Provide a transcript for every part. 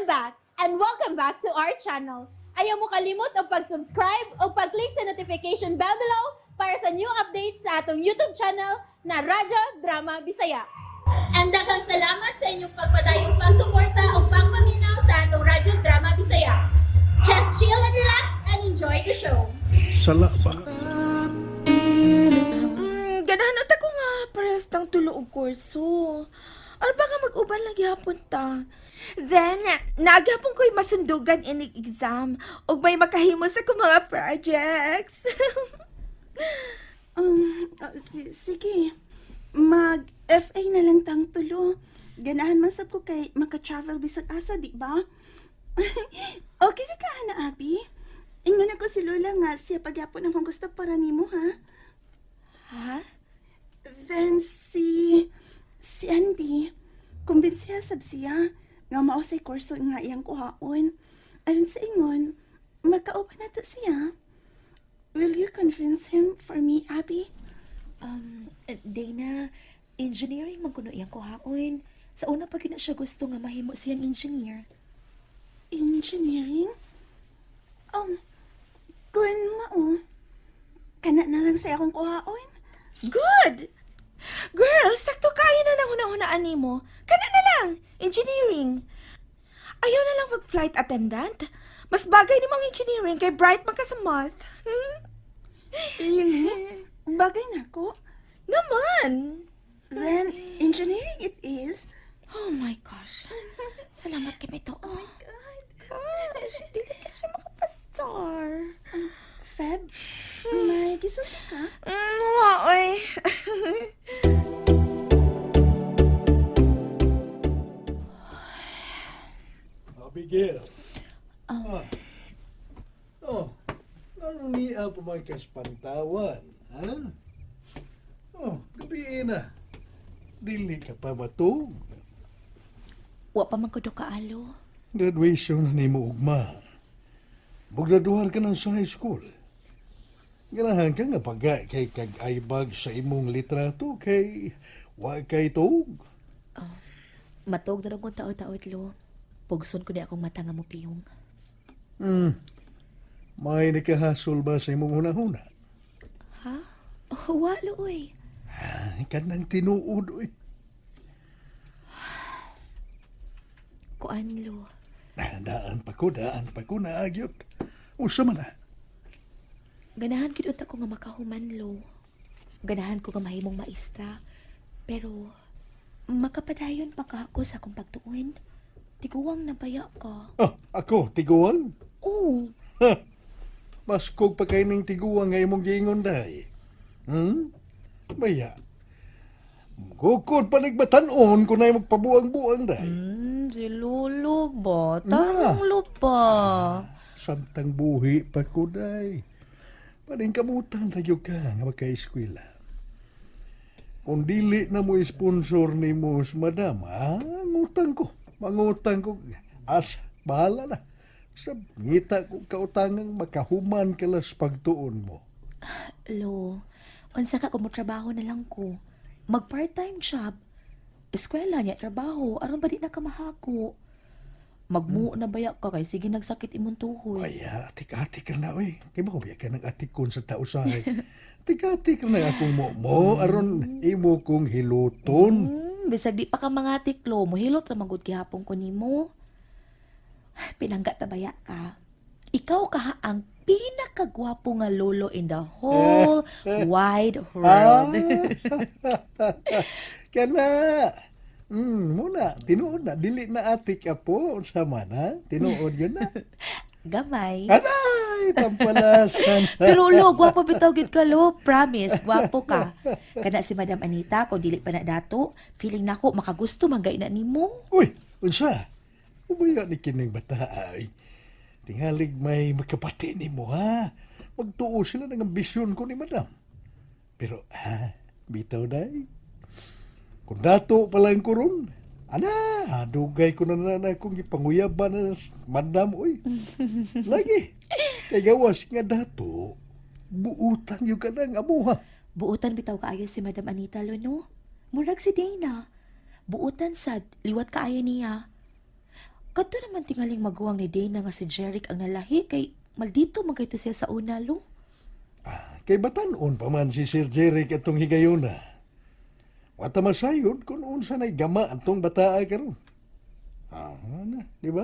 I'm back and welcome back to our channel. Ayaw mo kalimot og pag-subscribe o pag-click sa notification bell below para sa new updates sa atong YouTube channel na Radyo Drama Bisaya. And daghang salamat sa inyong pagpadayong pagsuporta o pagpaminaw sa atong Radyo Drama Bisaya. Just chill and relax and enjoy the show. Sala ba? Ganahan na ko nga parehas tang tulo og kurso. Or baka mag-uban lang gihapon ta. Then, naghapon ko'y masundugan inig exam ug may makahimo sa akong mga projects. Sige. Mag-FA na lang tang tulo. Ganahan man sab ko kay maka-travel bisag asa, di ba? Okay na ka, Ana Abi? Ingnon ako si Lola nga siya pagyapon ang gusto para nimo, ha? Ha? Then si Andy, kumbinsiya sab siya nga mao say kurso nga iyang kuhaon. Aron sa ingon, magkauban na to siya. Will you convince him for me, Abby? Dana, engineering man kuno iyang kuhaon. Sa una pa gyud na siya gusto nga mahimo siyang engineer. Engineering? Kun mao. Kana na lang sa akong kuhaon. Good! Girl, sakto kayo na nang huna-hunaan nimo. Kana na lang, engineering. Ayaw na lang mag-flight attendant. Mas bagay ni mong engineering kay bright man ka sa math. Really? Bagay na ko. Naman! Then, engineering it is. Oh my gosh. Salamat kay Mito. Oh my God. Gosh, dili ka siya makapasar. Feb, may gisulti ka? Wa, oy. Abigail. Ah. Oh, ano niya pumagkas pantawan, ha? Oh, gabi na. Dili ka pa matug. Wa pa man ko do kaalo. Graduation na nimo ugma. Mugraduar ka na sa high school. Ganahan ka nga pagka kay kag-aybag sa imong litrato kay wa kay tuog. Matog na lang kong taod-taod lo. Pugson ko ni akong mata nga mupiyong. May nakahasol ba sa imong hunahuna? Ha? Oh, wa lo oy. Ay, kanang tinuod oy. Kuan lo. Ah, daan pa ko naagyot. Usa man na. Ganahan gid unta ko nga makahuman lo. Ganahan ko nga mahimong maestra. Pero makapadayon pa ka ako sa akong pagtuon. Tiguang nabaya ka. Ah, ako, tiguang? Oo. Ha! Baskog pa kay ning tiguang nga imong giingon day. Baya. Gukod pa nagbatanon kung na magpabuang-buang day. Si Lolo ba? Tanong lupa. Samtang buhi pa ko day. Paring kamutan tayo ka nga magka-eskwela. Kung dili na mo sponsor ni mo madam, ngutang ko. Mangutang ko. As, bahala na. Sa ngita ko kautangang makahuman kalas pagtuon mo. Lo, unsa ka kung trabaho na lang ko. Mag part-time job. Eskwela niya trabaho aron ba di na ka mahako. Magmuo na baya ka kay sige nagsakit imong tuhod. Ay, atik-atik ka na, oy. Kay ba ka ng atikon sa tausahay. Atik-atik ka na akong mo mo, aron imo kong hiluton. Bisag di pa ka mga tiklo, mohilot ra man gud gihapon ko nimo. Pinangga ta baya ka. Ikaw ka ha ang pinakagwapo nga lolo in the whole wide world. Kana. Muna, tinuod na dili na atik apo unsa man ha? Tinuod yun na. Gamay. Anay, tampalasan. Pero lo, gwapo bitaw gid ka lo, promise, gwapo ka. Kana si Madam Anita, kung dili pa na dato, feeling nako makagusto man gay na nimo. Uy, unsa? Ubaya ni kining bata ay. Tingalig may makapati nimo ha. Magtuo sila ng ambisyon ko ni Madam. Pero ha, bitaw day. Kung dato pa lang ko ron, ana, dugay ko na na na kung ipanguyaban na madam, uy. Lagi. Kay gawas nga dato, buutan yung ka ng amuha. Buutan bitaw kaayo si Madam Anita lo no. Murag si Dana. Buutan sad, liwat kaayo niya. Kadto naman tingaling maguwang ni Dana nga si Jeric ang nalahi kay maldito man kayto siya sa una, lo. Ah, kay batanon pa man si Sir Jeric atong higayuna. Wata masayon kung unsa na'y gama atong bataa karon. Ah, na, di ba?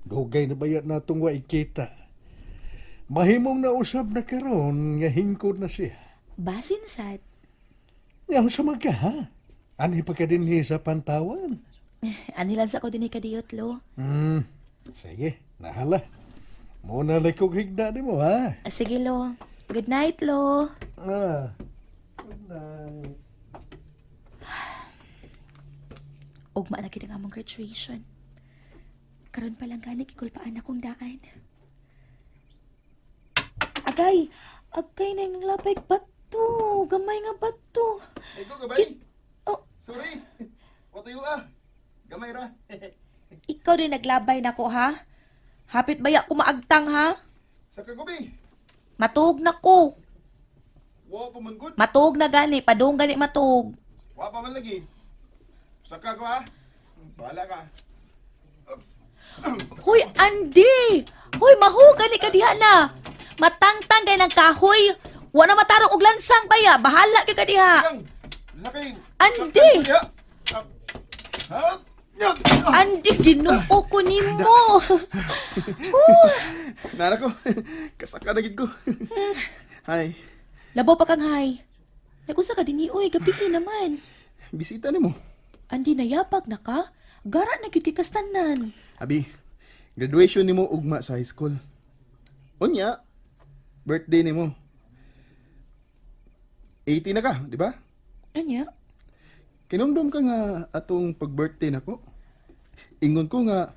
Dugay na bayat natong wa ikita. Mahimong nausab na karon nga hingkod na siya. Basin sad. Yang sa magka, ha? Anhi pa ka dinhi sa pantawan. Ani lang sa ko dinhi kadiyot, lo. Sige, nahala. Muna lang kong higda ni mo, ha? Ah, sige, lo. Good night, lo. Ah. Good night. Ugma na gid ang among graduation. Karon pa lang gani gikulpaan akong daan. Agay, agay na yung labay bato. Gamay nga bato. Ay, ko, gabay. Oh. Sorry. Watayo ah. Gamay ra. Ikaw din naglabay nako ha? Hapit baya ko maagtang ha? Sa kagubi. Matuog na ko. Wa pa man good. Matuog na gani, padung gani matuog. Wa pa man lagi. Saka ko ah. Bahala ka. Oops. Hoy, Andy! Hoy, mahu gani ka diha na. Matangtang gay ng kahoy. Wa na matarong og lansang baya. Bahala gyud ka diha. Yang. Bisa kay. Andy! Ha? Yan. Andy, Ginoo ko nimo. Nara ko. Kasaka na gid ko. Hi. Labaw pa kang hay. Nagunsa ka dinhi oy, gabi naman. Bisita nimo. Andy, nayapag na ka? Gara na gyud kay kastanan. Abi, graduation nimo ugma sa high school. Unya, birthday nimo. 80 na ka, di ba? Anya? Kinumdum ka nga atong pag-birthday nako. Ingon ko nga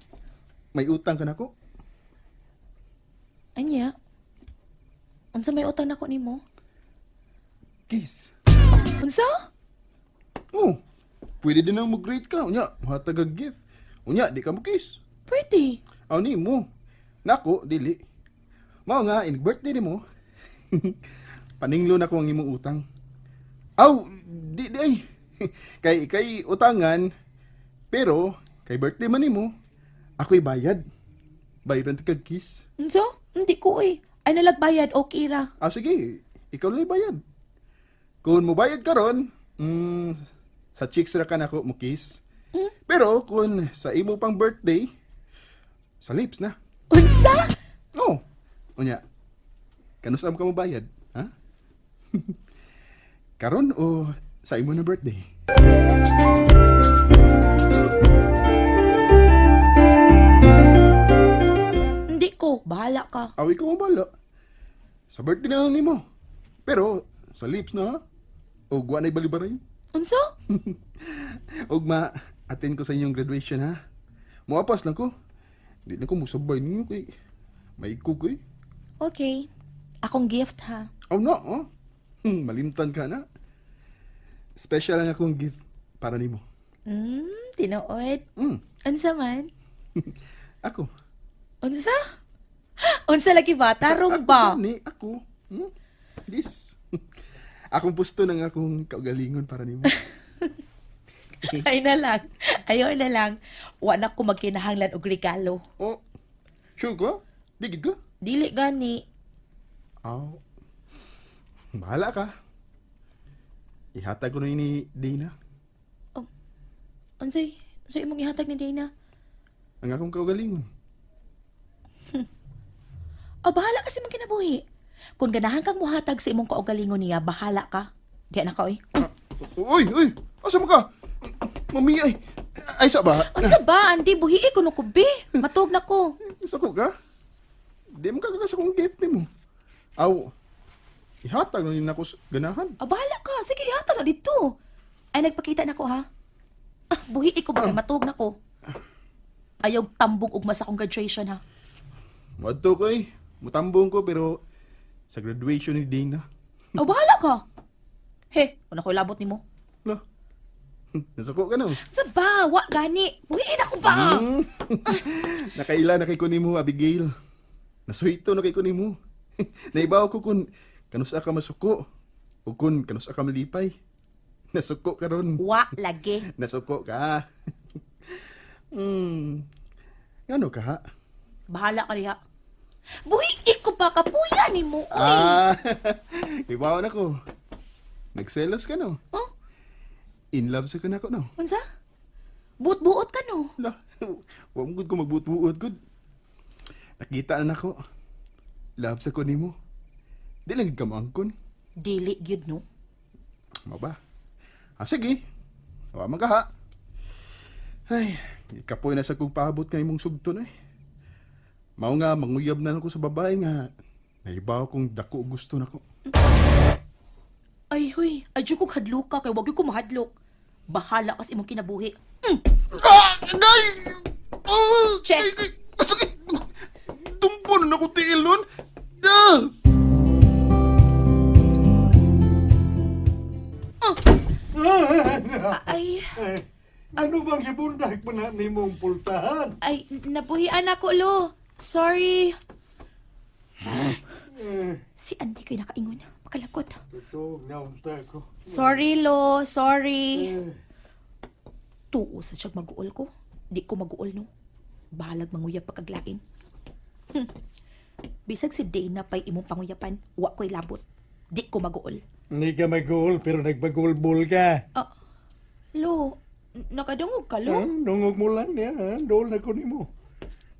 may utang ka nako. Anya? Unsa may utang nako nimo? Kiss. Unsa? Oh, pwede din ang mag-greet ka. Unya, muhatag og gift. Unya, di ka mo kiss. Pwede. Aw nimo. Nako, dili. Mao nga in birthday nimo. Paninglo na ko ang imong utang. Aw, di di ay. Kay kay utangan pero kay birthday man nimo, ako'y bayad. Bayran ti kag kiss. Unsa? Hindi ko eh. Ay nalagbayad, okay ra. Ah, sige. Ikaw lang bayad. Kung mubayad ka ron, sa chicks ra ka nako mo kiss. Pero kung sa imo pang birthday, sa lips na. Unsa? Oh. Unya. Kanus-am ka mo bayad? Ha? Karon o sa imo na birthday? Hindi ko. Bahala ka. Aw, ikaw ang bahala. Sa birthday na lang nimo. Pero sa lips na, ha? O wa na'y balibaray. Unsa? Ugma, attend ko sa inyong graduation ha. Muapas lang ko. Hindi na ko musabay ninyo kay may ko eh. Okay. Akong gift ha. Oh no, oh. Malimtan ka na. Special lang akong gift para nimo. Tinuod. Mm, Unsa man? ako. Unsa? Unsa lagi ba? Tarong ba? Ako ni ako. Hmm? This. Akong pusto ng akong kaugalingon para nimo. Ay na lang. Ayaw na lang. Wa na ko magkinahanglan og regalo. Oh. Sure ko? Digid ko? Dili gani. Aw. Bahala ka. Ihatag ko na yun ni Dana. Unsay? Unsay imong ihatag ni Dana? Ang akong kaugalingon. O bahala kasi mong kinabuhi. Kung ganahan kang muhatag sa imong kaugalingon niya, bahala ka. Di na ka oy. Uy, uy! Asa mo ka? Mami, ay! Ay, sa ba? Unsa ba, Andy? Buhi ko no kubi. Matug na ko. Sako ka? Di mo kagagas akong gift nimo. Aw, ihatag na nila ako sa ganahan. O bahala ka. Sige, ihatag na dito. Ay nagpakita na ko ha. Ah, buhi ko ba kay matug na ko. Ayaw tambong ugma sa akong graduation ha. Muadto ko eh. Mutambong ko pero sa graduation ni Dana. O bahala ka. He, wala ko labot nimo. Lo. Nasuko ka no? Sa ba? Wa gani. Buhi na ko ba? Nakaila na kay ko nimo, Abigail. Nasuhito na kay ko nimo. Naibaw ko kung kanusa ka masuko o kung kanusa ka malipay. Nasuko ka ron. Wa lagi. Nasuko ka. Ngano ka ha? Bahala ka diha. Buhi ko pa kapuya nimo. Uy. Ah, ibaw na ko. Nagselos ka no? Oh? In love sa ka na ko no? Unsa? Buot-buot ka no? La, wa mo gud ko magbuot-buot gud. Nakita na nako. Love sa ko nimo. Di lang gid ka moangkon. Dili gyud no. Mao ba? Ah, sige. Wa man ka ha. Ay, ikapoy na sa kong paabot nga imong sugton eh. Mao nga manguyab na lang ko sa babae nga naibaw kong dako og gusto nako. Ay huy, adyo ko hadlok ka kay wag gyud ko mahadlok. Bahala ka sa imong kinabuhi. Ah! Agay! Oh! Check. Ay, ay, Masakit! Tumpo na ako tiil nun! Ah! Ay, Eh, ano bang gibundag mo na nimong pultahan? ay nabuhian ako lo. Sorry. Eh, Si Andy kay nakaingon. Makalakot. totoo, naunta ko. Sorry lo, sorry. Eh, Tuo sa siyang mag-uol ko. Di ko mag-uol no. Bahalag manguyab pagkaglain. Bisag si Dana pa'y imong panguyapan, wa ko'y labot. Di ko mag-uol. Hindi ka mag-uol, pero nagbagulbol ka. Lo, nakadungog ka lo? Ah, nungog mo lang niya, ha? Dool na ko nimo.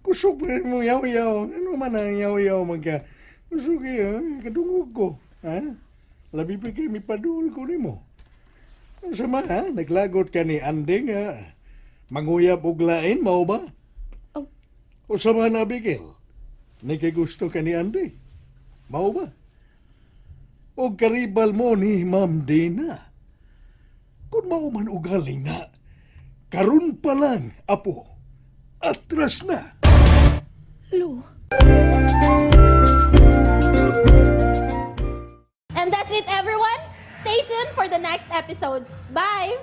Kusog pa mo yaw-yaw. Ano man ang yaw-yaw man ka? Kusog eh, ha? Kadungog ko. Ha? Labi pa kay mipaduol ko nimo. Ang sama, ha? Naglagot ka ni Anding, ha? Manguyab og lain, mao ba? Oh. O sama na, Abigail? Ni kay gusto ka ni Andy. Mao ba? O karibal mo ni Ma'am Dina. Kung mao man ugaling na, karon pa lang, apo, atras na. Lo. And that's it, everyone. Stay tuned for the next episodes. Bye!